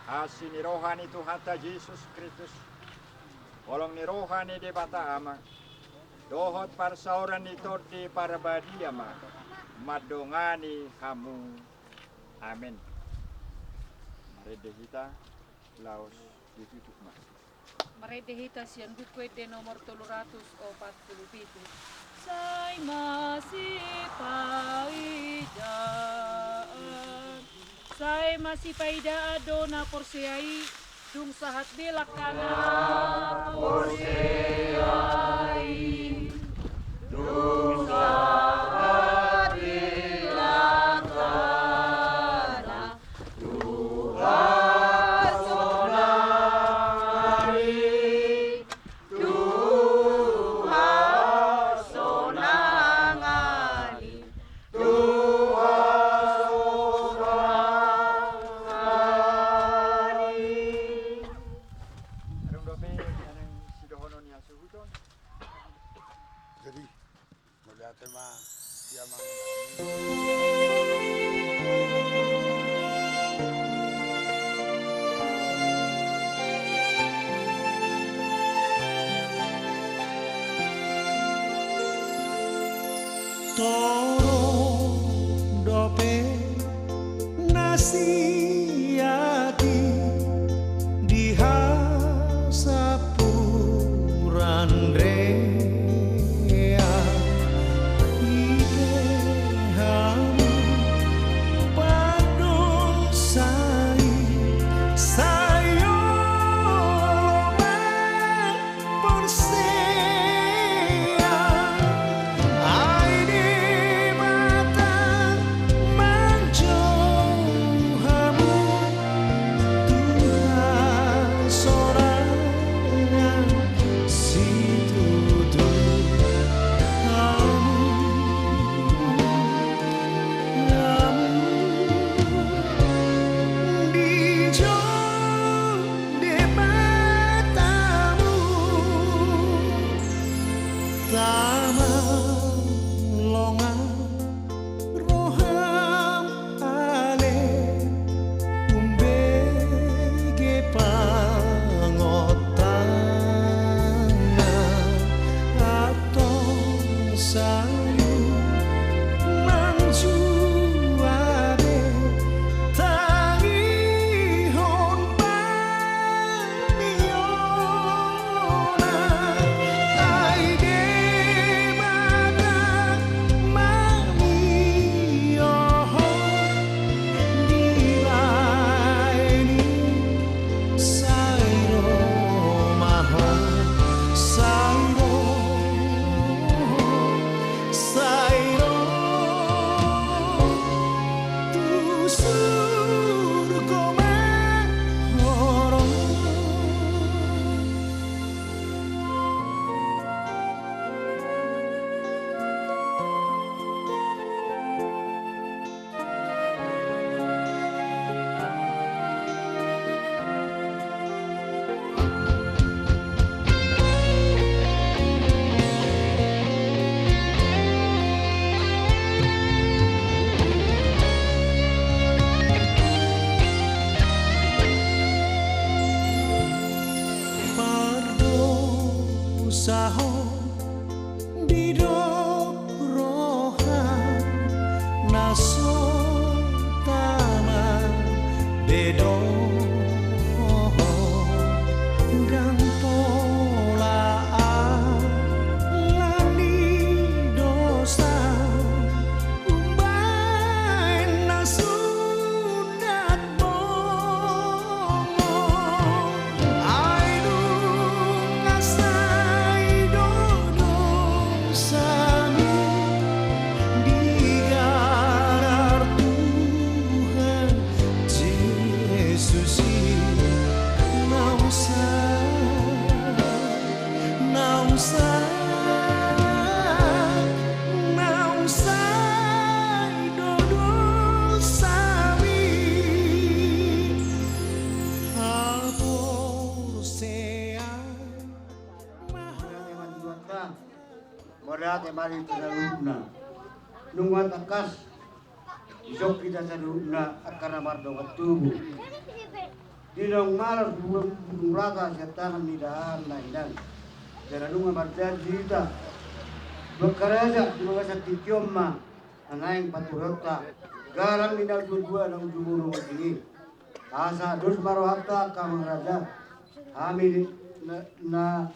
Asi ni roha ni Tuhanta Jesus Kristus, holong ni roha ni Debata Ama, dohot parsaoran ni Tondi Parbadia ma mandongani hamu. Amen. Marende hita, laos ditutup ma. Marende hita sian Buku Ende nomor tolu ratus opat pulu pitu. Sai masipaidaan, sai masipaidaan do na porsea i, dung sahat be langkana. Na porsea i, dung sahat be langkana. Tu hasonangan i, tu hasonangan i, tu hasonangan i. Adong dope na naeng sidohonon ni hasuhuton? Jadi, Torop dope na siati di hasampuran reang, ite hamu pandong sai, sai olo ma porsea, ai Debata manjou hamu tu hasorangan situtu. Hamu, hamu dijou Debatamu, tama longan roham ale, umbege pangotangan, antong sayu manjua be tangihon pangihona, ai Debata mangihuthon dibahen i. Sai ro ma ho, sai ro, sai ro tu surgo ma ho ro. Pardosa ho, didok roha na so tama be dohot, ndang pola ala ni dosa umbahen na sunat bongo. Ai nunga sai do dosami digarar Tuhan Jesus i, naung sai, naung sai, naung sai do dosami. Haporseaon ma ho. Mauliate ma di hita saluhutna. Nunga tangkas dison hita saluhutna angka na mardongan tubu. Di naung malos bulu, bulu rata sian tangan ni dahahang na hinan. Jala nunga marjanji hita tu angka raja di bagasan tingki on ma na naeng patureonta galang ni natuatua naung jumolo martingki. Asa dos ma rohanta angka amang raja, hami na, na,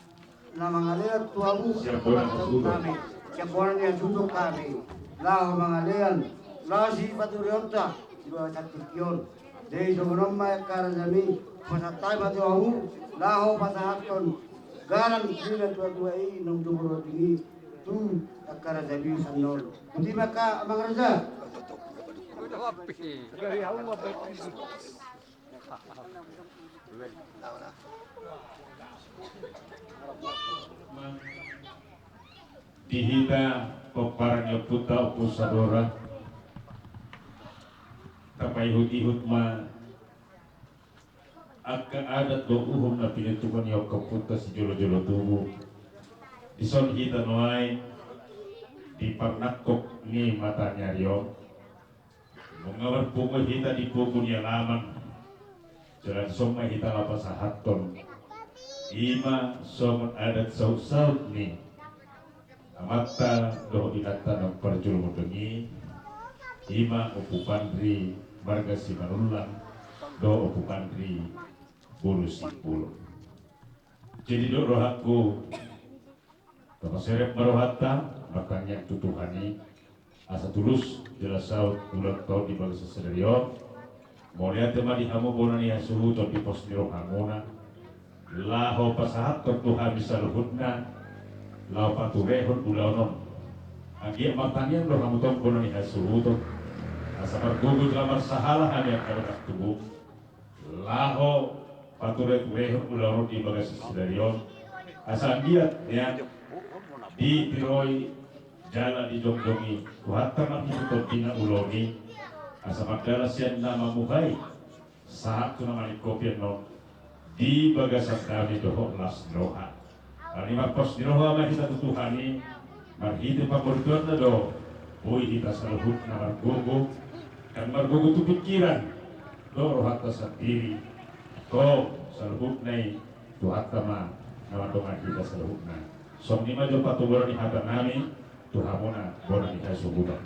na mangalean tu hamu, sian bona ni hasuhuton hami, sian bona ni hasuhuton hami laho mangalean, laho sipatureonta di bagasan tingki on. Jadi songon on ma angka rajami, pasahat hami ma tu hamu laho pasahathon galang ni natuatua i naung jumolo martingki tu angka rajami sian on. Boti ma angka amang raja. Di hita pomparan ni ompunta Ompu Sadora, tapaihutihut ma angka adat dohot uhum na pinatupa ni ompunta sijolojolo tubu. Dison hita nuaeng di parnangkok ni mataniari on. Nunga marpungu hita di pungu ni alaman, jala dison ma hita laho pasahathon i ma songon adat sautsaut ni amanta dohot inanta na parjolo mudeng i, i ma Ompu Panri marga Simanullang dohot Ompu Panri boru Simbolon. Jadi dok rohangku, tapaserep ma rohanta martangiang tu Tuhan i, asa tulus jala saut ulaonta on di bagasan sadari on. Mauliate ma di hamu bona ni hasuhuton di pos ni rohamuna, laho pasahathon tu hami saluhutna, laho paturehon ulaon on. Anggiat martangiang do hamu tong bona ni hasuhuton, asa margogo jala marsahala hami angka dongan tubu, laho patureturehon ulaon on di bagasan sadari on. Asa anggiat nian ditiroi jala dijongjongi Tuhanta marhite tondina ulaon i, asa mardalan sian na mamuhai sahat tu na maningkopi annon di bagasan dame dohot las ni roha. Alani marpos ni roha ma hita tu Tuhan i, marhite pangorituanna do boi hita saluhutna margogo, ndang margogo tu pingkiran dohot rohanta sandiri. Tong saluhutna i Tuhanta ma na mandongani hita saluhutna. Songon i ma jompa tu bona ni hatanami tu hamuna bona ni hasuhuton.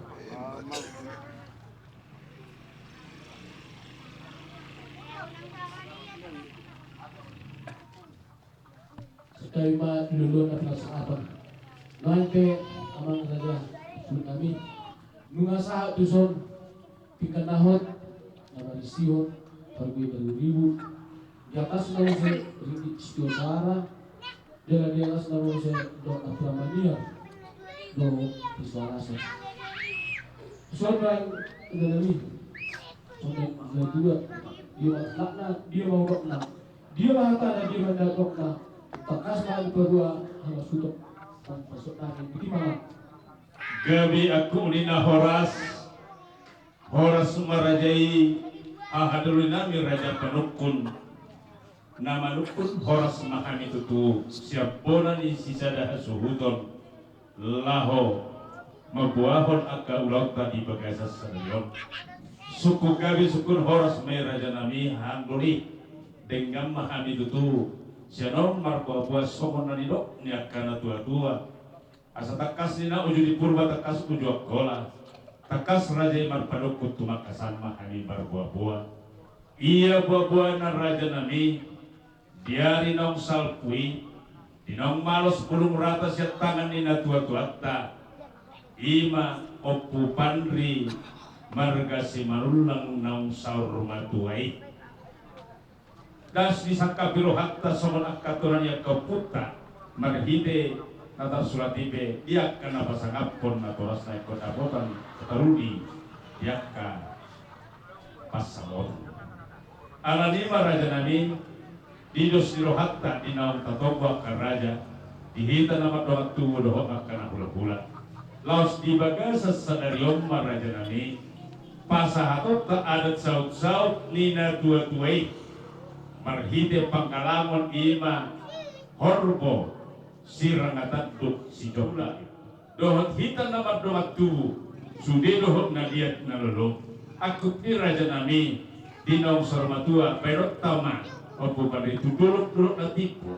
Sadari ma lolo na pinasahaton. Nuaeng pe amang raja suhut nami, nunga sahat tuson pingkannahon na marisihon parbue baribu-ribu, di atasna muse ringgit sitio soara, jala di atasna muse dok na pura maniar do pisoarasa. Sonang, sonang i, sonang i, dia ma hatana, dia ma hudokna, dia ma hatana, dia ma hudokna. Tangkas ma di paduahon hasuhuton. Tangkas ma di paduahon. Gabe angkup ni na horas. Horas ma raja i, haha doli nami raja panungkun. Na manungkun horas ma hami tutu sian bona ni sisada hasuhuton. Laho mamboahon angka ulaonta di bagasan sadari on. Sungkun gabe sungkun horas ma i raja nami, haha doli. Denggan ma hami tutu sian on marboaboa songon na nidok ni angka na tuatua. Asa tangkas ninna uju di Purba, tangkas uju Angkola. Tangkas raja i marpanungkun, tumangkasan ma hami marboaboa. Ia boaboana raja nami, di ari naung salpu i, di naung malos bulung rata sian tangan ni na tuatuanta, i ma Ompu Panri marga Simanullang naung saur matua i. Das disangkapi rohanta songon angka tona ni angka ompunta, marhite na tarsurat i pe di angka na pasangaphon natorasna ingkon dapotan tarudi di angka pansamotan. Alani i ma raja nami, di dos ni rohanta di naung tatombo angka raja, di hita na mardongan tubu dohot angka na hulahula. Laos di bagasan sadari on ma raja nami, pasahatonta adat sautsaut ni na tuatua i, marhite panggalangon i ma horbo, sirang na tanduk, sijolo dohot hita na mardongan tubu, sude dohot na liat na lolo. Angkup ni raja nami, di naung saur matua, baenonta ma Ompu Panri tu dolok-dolok na timbo,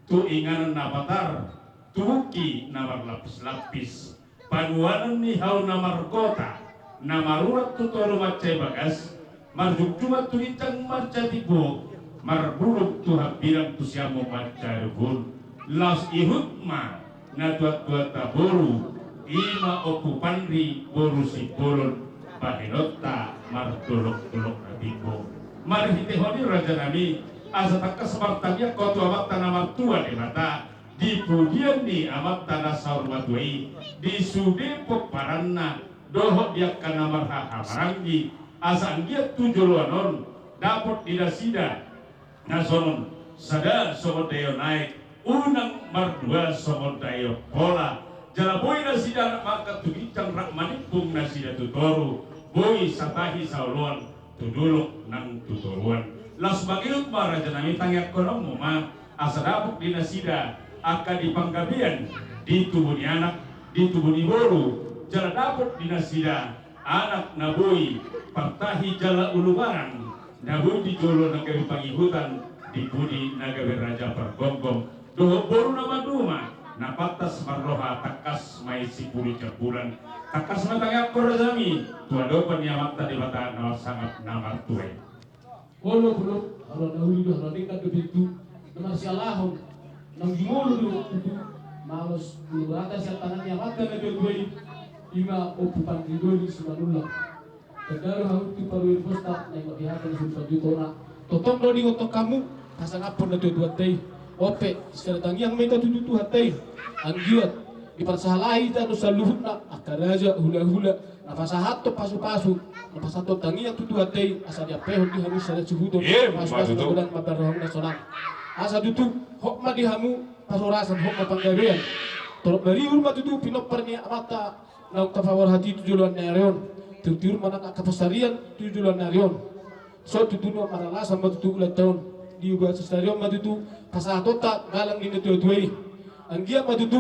tu inganan na patar, tu bungki na marlapis-lapis. Panuanan ni hau na margota, na marurat tu toru mansai bagas, marjungjuman tu ginjang mansai timbo, marbulung tu hambirang tu siamun mansai rubun. Laos ihut ma na tuatuanta boru, i ma Ompu Panri boru Simbolon, bahenonta mardolok-dolok na timbo. Marhitehon i raja nami, asa tangkas martangiang ho tu Amanta na martua Debata, di pudian ni amanta na saur matua i, di sude pomparanna, dohot di angka na marhahamaranggi, asa anggiat tu joloan on, dapot di nasida na songon sada songon daio naek, unang mardua songon daio pola, jala boi nasida rap mangkat tu ginjang rap manimbung nasida tu toru, boi satahi saoloan tu dolok nang tu toruan. Laos mangihut ma raja nami, tangiangkononmu ma, asa dapot di nasida angka di panggabean, di tubu ni anak, Di tubu ni boru jala dapot di nasida anak na boi partahi jala ulubaran, na boi di jolo na gabe pangihutan di pudi na gabe raja pargomgom dohot boru na maduma, na pantas marroha tangkas ma i sipulu jambulan. Tangkas ma tangiangkon rajanami tu adopan ni Amanta Debata na marsangap na martua i. Olo, olo, olo, na uli do, olo, denggan do pintu na marsialahon, na jumolo do tutu, malos ulu rata sian tangan ni Amanta na tuatua i. Ima Ompu Pandri Doli Simanullang. Tanda do hamu tu parumaen posta na ima di hata na sumpan jutona. Tongtong do diingothon hamu pasangaphon na tuatuanta i. Onpe, sada tangiang ma hita tutu tu Tuhanta i. Anggiat diparsahalahi hita do saluhutna angka raja, hulahula, na pasahathon pasupasu, na pasahathon tangiang tu Tuhanta i, asa diampehon di hamu sada suhuton. Ima tutu. Pasupasu na godang mambahen rohamu na sonang. Asa tutu hot ma di hamu parhorasan, hot ma panggabean. Torop maribur ma tutu pinompar ni Amanta naung tapaborhat i tu joloan ni ari on. Tiurtiur ma nang angka pansarian tu joloan ni ari on. Songon tutu na maralasan ma tutu ulanta on. Di bagasan sadari on ma tutu pasahatonta galang ni na tuatua i. Anggiat ma tutu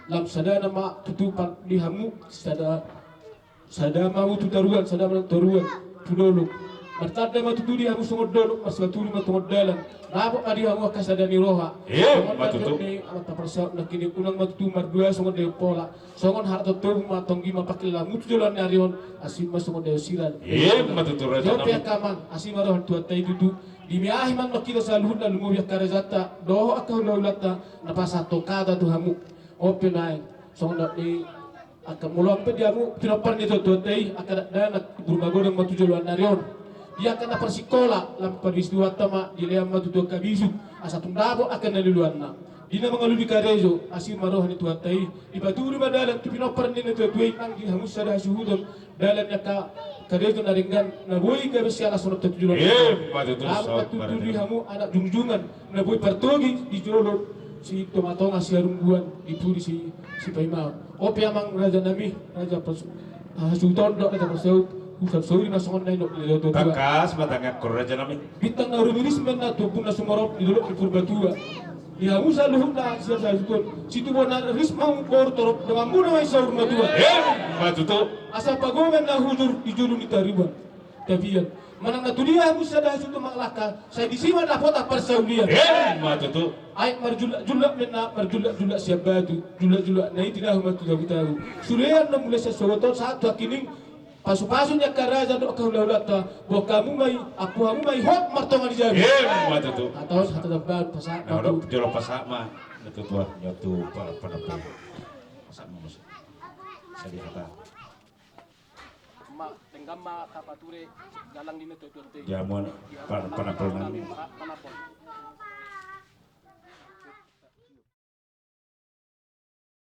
lam sada nama tutu pan di hamu sada, sada ma hamu tu toruan, sada ma tu toruan, tu dolok. Martanda ma tutu di hamu songon dolok, marsipatudu ma songon dalan. Dapot ma di hamu angka sada ni roha. Ima tutu. Songon na jot ni Amanta parsaut nangkining, unang ma tutu mardua songon daion pola. Songon haraton tobu ma tonggi ma pangkilalaanmu tu joloan ni ari on, asi ma songon daion sira. Ima tutu rajanami. Jolo pe angka amang, asi ma roha ni Tuhanta i tutu. Dimeahi ma nang hita saluhutna, lumobi angka rajanta dohot angka hulahulanta na pasahathon hata tu hamu. Onpe naeng songon na ni angka molo pe di hamu pinompar ni tuatuanta i, angka dakdanak, boru magodang ma tu joloan ni ari on. Di angka na parsingkola lam paduahon Tuhanta ma, dilean ma tutu angka bisuk asa tung dapot angka na luluanna. Di na mangalului karejo, asi ma roha ni Tuhanta i. Dipatudu ma dalan tu pinompar ni na tuatua i, nang di hamu sada hasuhuton dalan ni angka karejo na denggan, na boi gabe siala songon na tujuan. Ima tutu. Dapot ma tutu di hamu anak jungjungan na boi partogi di jolo sitongatonga, siharungguan di pudi si, sipaimaon. Onpe amang rajanami, raja pas hasuhuton dohot raja parsaut, husausauri ma songon na nidok ni natuatua. Tangkas ma tangiangkon rajanami. Bintang na rumiris ma inna tu ombun na sumorop di dolok ni Purbatua. Di hamu saluhutna sian saluhut situbuan na riris ma hamu boru torop, donganmuna ma i saur matua. Ima tutu. Asa pagomen na hujur di julu ni tariban tapian. Manang na tudia hamu sada hasuhuton mangalangka, sai disi ma dapotan parsaulian. Ima tutu. Aek marjullakjullak ma inna marjullakjullak sian batu, jullakjullak na i tinahu ma tu tagutagu. Sudean na mulai sian sogot on sahat tu nangkining, pasupasu ni angka raja dohot angka hulahulanta, boan hamu ma i, ampu hamu ma i hot martonga di jabu. Ima tutu. Hata on hata tambaon, pasahat ma tu. Jolo pasahat ma. Natuatua, nyotu pa, pa, pa, pasahat ma. Sadi hata. Ma, denggan ma tapature galang ni natuatuanta i. Jamuan, pan, panapol nami. Pa, panapol.